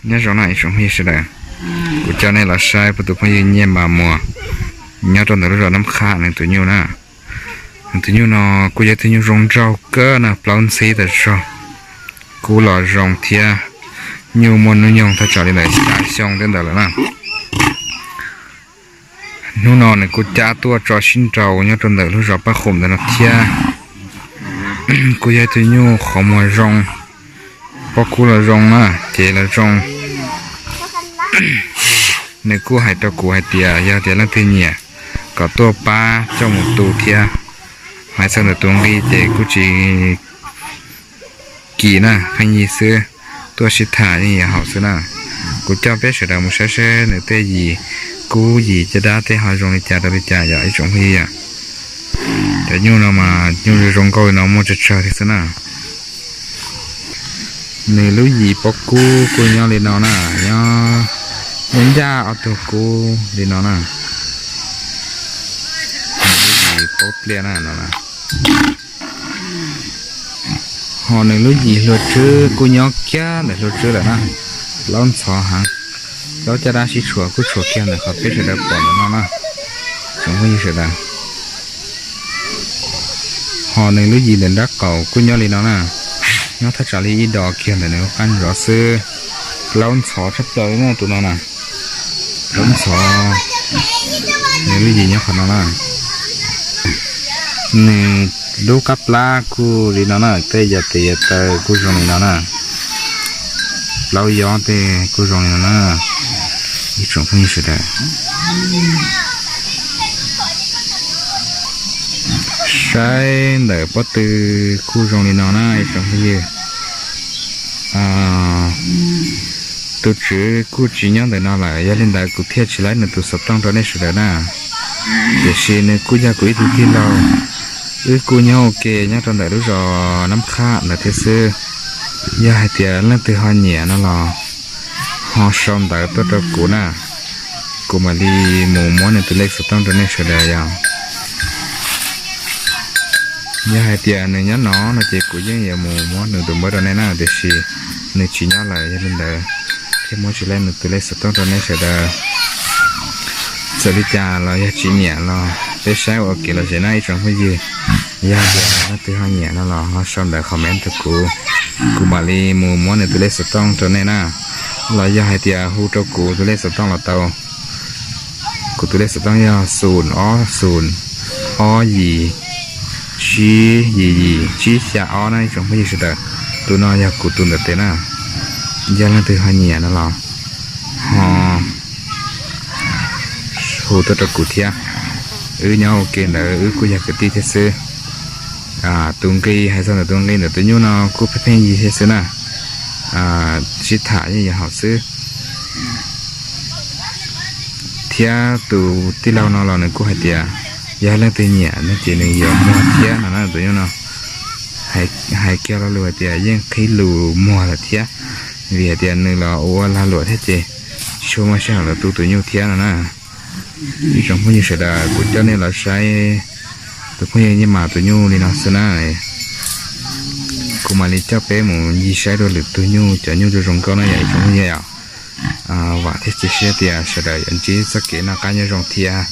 Nyob zoo na ib tsoom phooj ywg sawv daws, kuv coj nej los saib puag tus phooj ywg Nyiaj Mas Muas nyob rau ntawm lub zos Nab Qhab nws tus nyuj na. Nws tus nyuj no kuj yog tus nyuj zoo nraug kawg na, plaub ntxhib tas zog, kub los zoo thiab. Nyuj muaj hnub nyoog thaj tsam li ntawm xya xyoo tej ntawd lawm na. Hnub no nws kuj cab tuaj tso sib nraus nyob rau ntawm lub zos Paj Qhum ntawm no thiab. Kuj yog tus nyuj qhov muag zoo, pob kub los zoo na, ces los zoo. Nws kuj hais rau kuv hais tias yog tias leej twg nyiam kom tuaj pab coj mus tu thiab. Hais txog ntawm tus nqi ces kuj tsis kim na, pheej yig xwb, tuaj sib tham yeej yog haum xwb na. Kuv coj peb sawv daws mus saib saib nws tej yim kub yim caj dab tej ho zoo li cas rau li cas yom ib tsoom phooj ywg. Cov nyuj no mas nyuj zoo zoo nkauj li no muaj tsawg tsawg thiab xwb na. Nws lub yim pob kub kuj nyob li no na, nyob ncaj ob tug kub li no na. Nws lub yim pob pliaj na no. Ho nws lub yim hlua tswb kuj nyob kiag ntawm hlua tswb lawm na, plaub ntxhov heev. Plaub caj dab sib tshuam kuj tshuam kiag ntawm qhov peb sawv daws pom ntawm no na, tsoom phooj ywg sawv daws. Ho nws lub yim ntawm nraub qaum kuj nyob li no na, nyob thaj tsam li ib dos kiag ntawm nws lub qab zov xwb. Plaub ntxhov tshaj plaws li na tus no na, plaub ntxhov. Nws lub yim nyob qhov no na. Nws lub qab plab kuj li no na, tej yam tes yam taw kuj zoo li no na. Plaub yob tej kuj zoo li no na, ib tsoom phooj ywg sawv daws. Saib ntawm pob tw kuj zoo li no na ib tsoom phooj ywg. Tus tswv kuj tsis nyob ntawm no lawm, yog li ntawd kuv thiaj tsis laib nws tus xov tooj rau nej sawv daws na. Tiam sis nws kuj yog kuv ib tug tij laug, wb kuj nyob ua ke nyob rau ntawm lub zos Nab Qhab ntawd thiab xwb. Yog hais tias leej twg ho nyiam no los ho sau ntawv tuaj rau kuv na, kuv mam li mus muab nws tus lej xov tooj rau nej sawv daws yom. Yog hais tias nws nyob no no ces kuv yeej yuav mus muab nws tus npawb rau nej na, tiam sis nws tsis nyob lawm, yog li ntawd thiaj muab tsis laib nws tus lej xov tooj rau nej sawv daws. Txawm li cas los yog tsis nyiam los peb saib ua kev lom zem na ib tsoom phooj ywg. Yog tias leej twg ho nyiam no los ho sau ntawv comment rau kuv, kuv mam li mus muab nws tus lej xov tooj rau nej na. Los yog hais tias hu rau kuv tus lej xov tooj los tau. Kuv tus lej xov tooj yog xum ob xum ob yim tsib yim yim tsib xya ob na ib tsoom phooj ywg sawv daws. Tus no yog kuv tus ntawm tes na. Yog leej twg ho nyiam no los ho hu tuaj rau kuv thiab. Wb nyob ua ke ntawd wb kuj yog kwv tij thiab xwb. Tus nqi, hais txog ntawm tus nqi ntawm tus nyuj no kuj pheej pheej yig thiab xwb na. Sib tham yeej yog haum xwb. Thiab tus tij laug no los nws kuj hais tias yog leej twg nyiam no ces nws yuav muag thiab no na tus nyuj no. Hais kiag lo lus hais tias yeej qhib lus muag lawm thiab, vim hais tias nws los ua lag luam thiab ces tsis tshua muaj sij hawm los tu tus nyuj thiab no na. Ib tsoom phooj ywg sawv daws, kuv coj nej los saib tus phooj ywg Nyiaj Mas tus nyuj li no xwb na. Kuv mam li coj peb mus ncig saib dua lwm tus nyuj, cov nyuj zoo zoo nkauj no yom ib tsoom phooj ywg yom. Vam thiab cia siab tias sawv daws yuav ntsib txoj kev noj qab nyob zoo thiab.